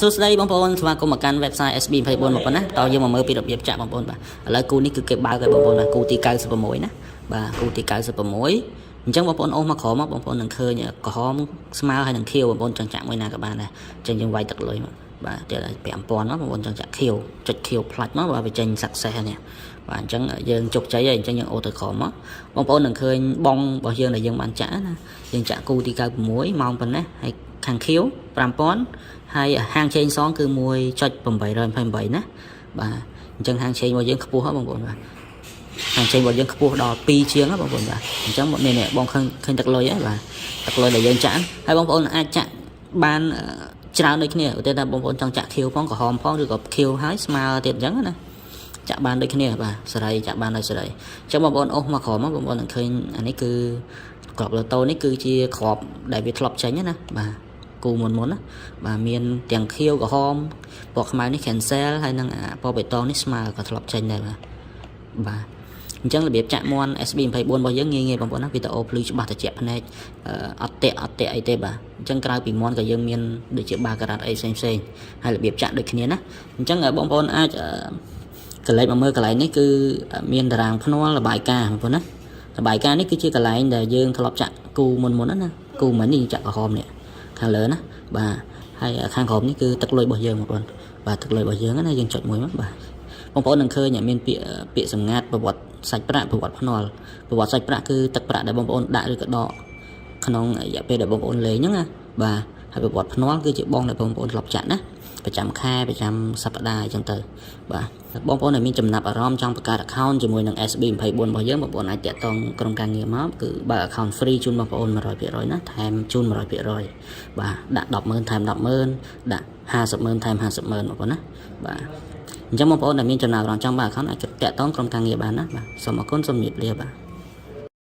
សួស្តីបងប្អូនស្វាគមន៍មកកាន់ website SB24 បងប្អូនណាតោះយើងមកមើលពីរបៀបចាក់បងប្អូនបាទឥឡូវគូនេះគឺគេបើកឲ្យបងប្អូនបាទគូទី96ណាបាទគូទី96អញ្ចឹងបងប្អូនអូសមកក្រោមមកបងប្អូននឹងឃើញក្រហមស្មើហើយនឹងខៀវបងប្អូនចង់ចាក់មួយណាក៏បានដែរអញ្ចឹងយើងវាយទឹកលុយមកបាទទៀតឲ្យ5000មកបងប្អូនចង់ចាក់ខៀវចុចខៀវផ្លាច់មកបាទវាចេញ success ហ្នឹងបាទអញ្ចឹងយើងជោគជ័យហើយអញ្ចឹងយើងអូសទៅក្រោមមកបងប្អូននឹងឃើញបងរបស់យើងដែលយើងបានចាក់ណាយើងចាក់គូទី96ម៉ោងប៉ុណ្ណេះហើយខាងខៀវ5000ហើយហាងឆេងសងគឺ1.828ណាបាទអញ្ចឹងហាងឆេងរបស់យើងខ្ពស់ហ៎បងប្អូនបាទហាងឆេងរបស់យើងខ្ពស់ដល់2ជាងហ៎បងប្អូនបាទអញ្ចឹងនេះនេះបងឃើញឃើញទឹកលុយហ៎បាទទឹកលុយដែលយើងចាក់ហើយបងប្អូនអាចចាក់បានច្រើនដូចគ្នាឧទាហរណ៍ថាបងប្អូនចង់ចាក់ខៀវផងក្រហមផងឬក៏ខៀវហើយស្មើទៀតអញ្ចឹងណាចាក់បានដូចគ្នាបាទសេរីចាក់បានដោយសេរីអញ្ចឹងបងប្អូនអូសមកក្រោមមកបងប្អូននឹងឃើញអានេះគឺក្របលូតូនេះគឺជាក្របដែលវាធ្លាប់ចេញណាបាទគូមុនមុនណាបាទមានទាំងខៀវក្រហមពណ៌ខ្មៅនេះ cancel ហើយនិងពណ៌បៃតងនេះស្មើក៏ធ្លាប់ចេញដែរបាទបាទអញ្ចឹងរបៀបចាក់មន់ SB24 របស់យើងងាយងាយបងប្អូនណាវីដេអូភ្លឺច្បាស់ត្រជាក់ភ្នែកអត់តាក់អត់តាក់អីទេបាទអញ្ចឹងក្រៅពីមន់ក៏យើងមានដូចជាបាការ៉ាត់អីផ្សេងផ្សេងហើយរបៀបចាក់ដូចគ្នាណាអញ្ចឹងបងប្អូនអាចកន្លែងមកមើលកន្លែងនេះគឺមានតារាងភ្នាល់របាយការណ៍បងប្អូនណារបាយការណ៍នេះគឺជាកន្លែងដែលយើងធ្លាប់ចាក់គូមុនមុនណាគូមិញនេះចាក់ក្រហមនេះខាងលើណាបាទហើយខាងក្រោមនេះគឺទឹកលុយរបស់យើងបងប្អូនបាទទឹកលុយរបស់យើងណាយើងចុចមួយមកបាទបងប្អូននឹងឃើញមានពាក្យពាក្យសម្ងាត់ប្រវត្តិសាច់ប្រាក់ប្រវត្តិភ្នាល់ប្រវត្តិសាច់ប្រាក់គឺទឹកប្រាក់ដែលបងប្អូនដាក់ឬក៏ដកក្នុងរយៈពេលដែលបងប្អូនលេងហ្នឹងណាបាទហើយប្រវត្តិភ្នាល់គឺជាបងដែលបងប្អូនធ្លាប់ចាក់ណាប្រចាំខែប្រចាំសប្តាហ៍អញ្ចឹងទៅបាទបងប្អូនដែលមានចំណាប់អារម្មណ៍ចង់បង្កើត account ជាមួយនឹង SB24 របស់យើងបងប្អូនអាចតាក់ទងក្រុមការងារមកគឺបើក account free ជូនបងប្អូន100%ណាថែមជូន100%បាទដាក់100000ថែម100000ដាក់500,000ថែម500,000បងប្អូនណាបាទអញ្ចឹងបងប្អូនដែលមានចំណាប់អារម្មណ៍ចង់បើក account អាចតាក់ទងក្រុមការងារបានណាបាទសូមអរគុណសូមជម្រាបលាបាទ។